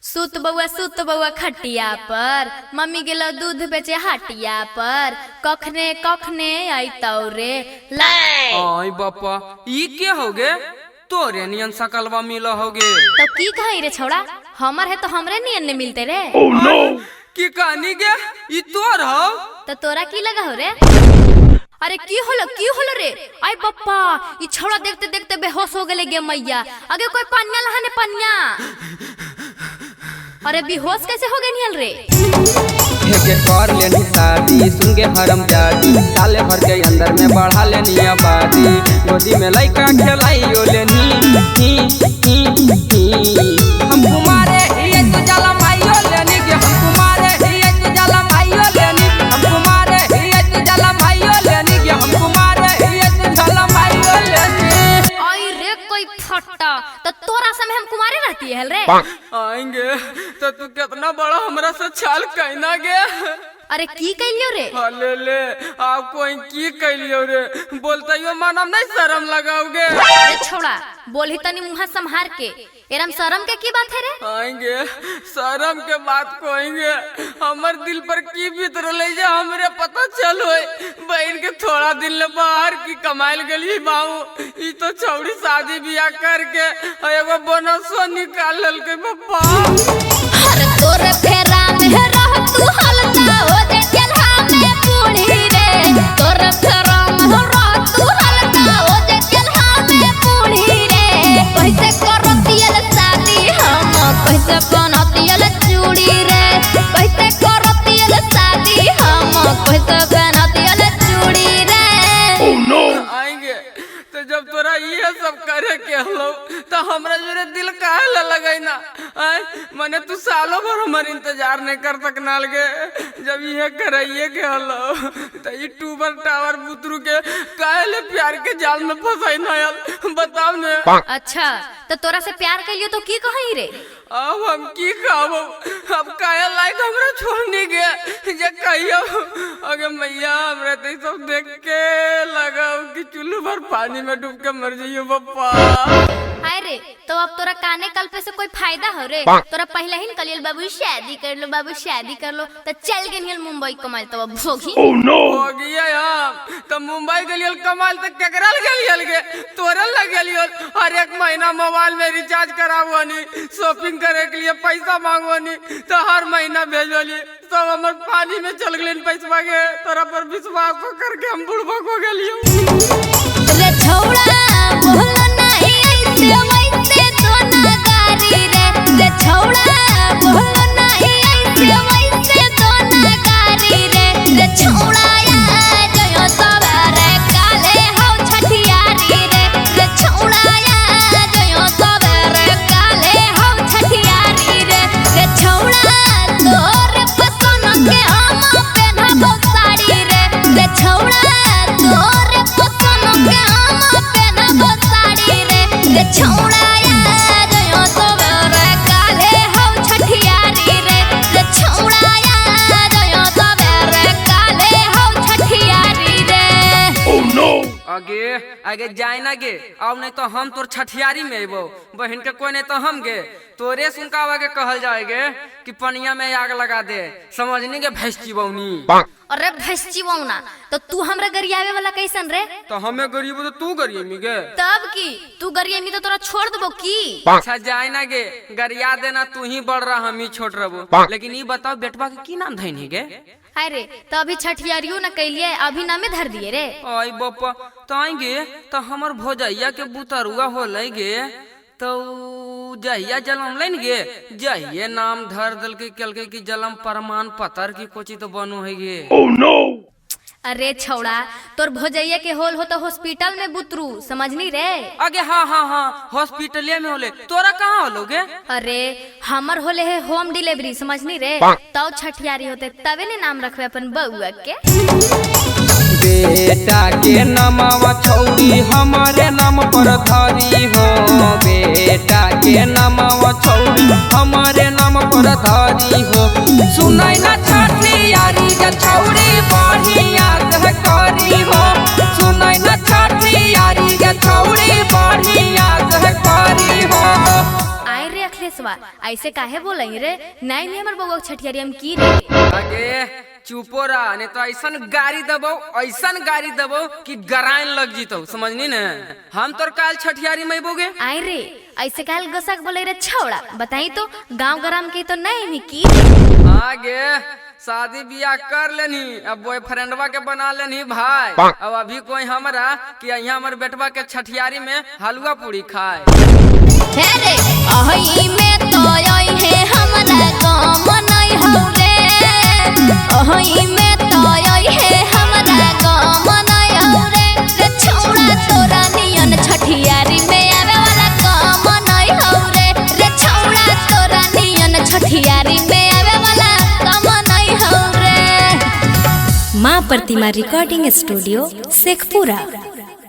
सुत बउआ खटिया पर, मम्मी गेलो दूध बेचे हटिया पर, कखने कखने अइतौ रे ला। आई बापा, ई के होगे? तोरे नियन सकलवा मिल होगे। तो की कही रे छौड़ा, हमर है तो हमरे नियन ने मिलते रे। की कहानी गे, ई तोर हो? तो तोरा की लगा हो रे? अरे की होलो रे? आई बप्पा, ई छौड़ा देखते देखते बेहोश हो गेले गे मैया। आगे कोई पनिया लहाने पनिया। अरे बेहोश कैसे हो गए नियल रे? के कर लेनी शादी, सुन के हरम जादी, साले भर के अंदर में बढ़ा लेनी आबादी, गोदी में लइका खेलाइयो लेनी। ही ही ही हम कुमारे ये तो जाला माइयो लेनी के, हम कुमारे ये तो जाला माइयो लेनी, हम कुमारे ये तो जाला माइयो लेनी के, हम कुमारे ये तो जाला माइयो लेनी। आई रे कोई फट्टा, तो तोरा समय हम कुमारे रहती है रे? आएंगे तो तू कितना बड़ा हमरा से छाल कहना गे। अरे की कइलियो रे? ले ले आप कोई की कइलियो रे, बोलता मानम नहीं, शर्म लगाओगे। अरे छोड़ा, बोल ही तनी मुँह संभार के, एरम शर्म के की बात है रे? आएंगे शर्म के बात कोएंगे, हमर दिल पर की बीत रहे जे हमरे पता चल होए। बहन के थोड़ा दिन ले बाहर की कमाइल गली बाऊ, ई तो छौड़ी शादी बियाह करके एगो बोनसो निकाल ललके पप्पा। हर तोर फेरा में रह तू हलता हो जे चलहा में बूढ़ी रे, तोर फेरा में रह तू हलता हो जे चलहा में बूढ़ी रे। कैसे करतियल शादी हम, कैसे बनतियल चूड़ी रे, कैसे करतियल शादी हम, कैसे बनतियल चूड़ी रे। Oh no. आएंगे तो जब तोरा ये सब करे के हलो तो हमरा जोरे दिल काहे ला लगई ना? मने तू सालों भर हमर इंतजार नहीं कर सकना लगे, जब ये कराइए के हलो तो ये टूबर टावर बुतरू के काहे ले प्यार के जाल में फसाई ना यार, बताओ ने। अच्छा तो तोरा से प्यार कइलियो तो की कही रे? अब हम की कहबो, अब काहे लायक हमरा छोड़नी गे जे कहियो। अगे मैया हमरा तो सब देख के लगाओ कि चुल्लू भर पानी में डूब के मर जाइयो पप्पा। अरे तो अब तोरा काने कल्पे से कोई फायदा हो रे? तोरा पहले ही कलियल बाबू शादी कर लो, बाबू शादी कर लो, तो चल गेल मुंबई कमाल तो अब भोगी। Oh no. हो गया हम तो मुंबई गेलियल कमाल तो केकरा गेलियल गे? तोरे लग गेलियल। हर एक महीना मोबाइल में रिचार्ज करावनी, शॉपिंग करे के लिए पैसा मांगवनी, तो हर महीना भेजवली, सब हमर पानी में चल गेलिन पैसा के। तोरा पर विश्वास करके हम बुड़बक हो गेलियो रे छौड़ा। बोलो नहीं ऐसे वैसे तो ना गारी रे, रे छौड़ा बोलो नहीं ऐसे वैसे तो ना गारी रे, रे छौड़ा या जयो सवेरे काले हो छठियारी रे, रे छौड़ा या जयो सवेरे काले हो छठियारी रे, रे छौड़ा तोर पसंद के हम पेन्हबो साड़ी रे, रे छौड़ा तोर पसंद के हम पेन्हबो साड़ी रे, रे छौड़ा या जयो सवेरे काले हो छठियारी रे, रे छौड़ा या जयो सवेरे काले हो छठियारी रे। Oh no. आगे आगे जाए ना गे, अब नहीं तो हम तोर छठियारी में अबो। बहन के कोई नहीं तो हम गे तोरे सुनका आगे कहल जाएगे कि पनिया में आग लगा दे, समझनी के भैंसी बौनी। अरे भैंसी बौना, तो तू हमरा गरियावे वाला कैसन रे? तो हमें गरीब तो तू गरियमी गे। तब की तू गरियमी तो तोरा छोड़ देबो की? अच्छा जाए ना गे, गरिया देना, तू ही बढ़ रहा हम ही छोट रहबो। लेकिन ई बताओ बेटवा के की नाम धैनी गे? अरे तो अभी छठियारियो न कैलिए, अभी नामे धर दिए रे। आई बापा, तो आएंगे तो हमर भोजैया के बुतरुआ होलै गे, तो जहिया जलम लेन गे जहिये नाम धर दलके केलके कि जलम प्रमाण पत्र की कोची तो बनो है गे। Oh no. अरे छौड़ा, तोर भोजैया के होल हो तो हॉस्पिटल में बुतरू, समझनी रे? अगे हाँ हाँ हाँ, हॉस्पिटले में होले। तोरा कहाँ होलो गे? अरे हमर होले है होम डिलीवरी, समझनी रे? तो छठियारी होते तबे ने नाम रखबे अपन बउआ के। बेटा के नामवा छौड़ी हमारे नाम पर धरी हो, बेटा के नामवा छौड़ी हमारे नाम पर धरी हो, सुनाई ना छठियारी के छौड़ी बढ़िया से करी हो, सुनाई ना छठियारी के छौड़ी बढ़िया से करी हो। आए रे अखिलेशवा, ऐसे ऐसे काहे बोलई रे? नहीं में हमर बउआ के छठियारी हम की रे? आगे चुपो रहा, नहीं तो ऐसन गाड़ी दबो, ऐसन गाड़ी दबो कि गराइन लग जीतो, समझनी ने? हम तोर काल छठियारी में बोगे। आई रे, ऐसे काहे गुस्सा के बोलई रे छौड़ा? बताई तो, गांव ग्राम के तो नहीं में की? आगे शादी बियाह कर लेनी, अब बॉयफ्रेंडवा के बना लेनी भाई। अब अभी कोई हमरा कि यहाँ हमर बेटवा के छठियारी में हलवा पूरी खाए। हे रे, अही में तो आई है हमरा गाम नहीं हौ रे। अही में तो आई है हमरा गाम नहीं हौ रे। रे छौड़ा, तोरा नियन छठियारी में आवे वाला काम नहीं हौ रे। रे छौड़ा, तोरा नियन छठियारी में आवे वाला काम नहीं हौ रे। माँ प्रतिमा रिकॉर्डिंग स्टूडियो, शेखपुरा।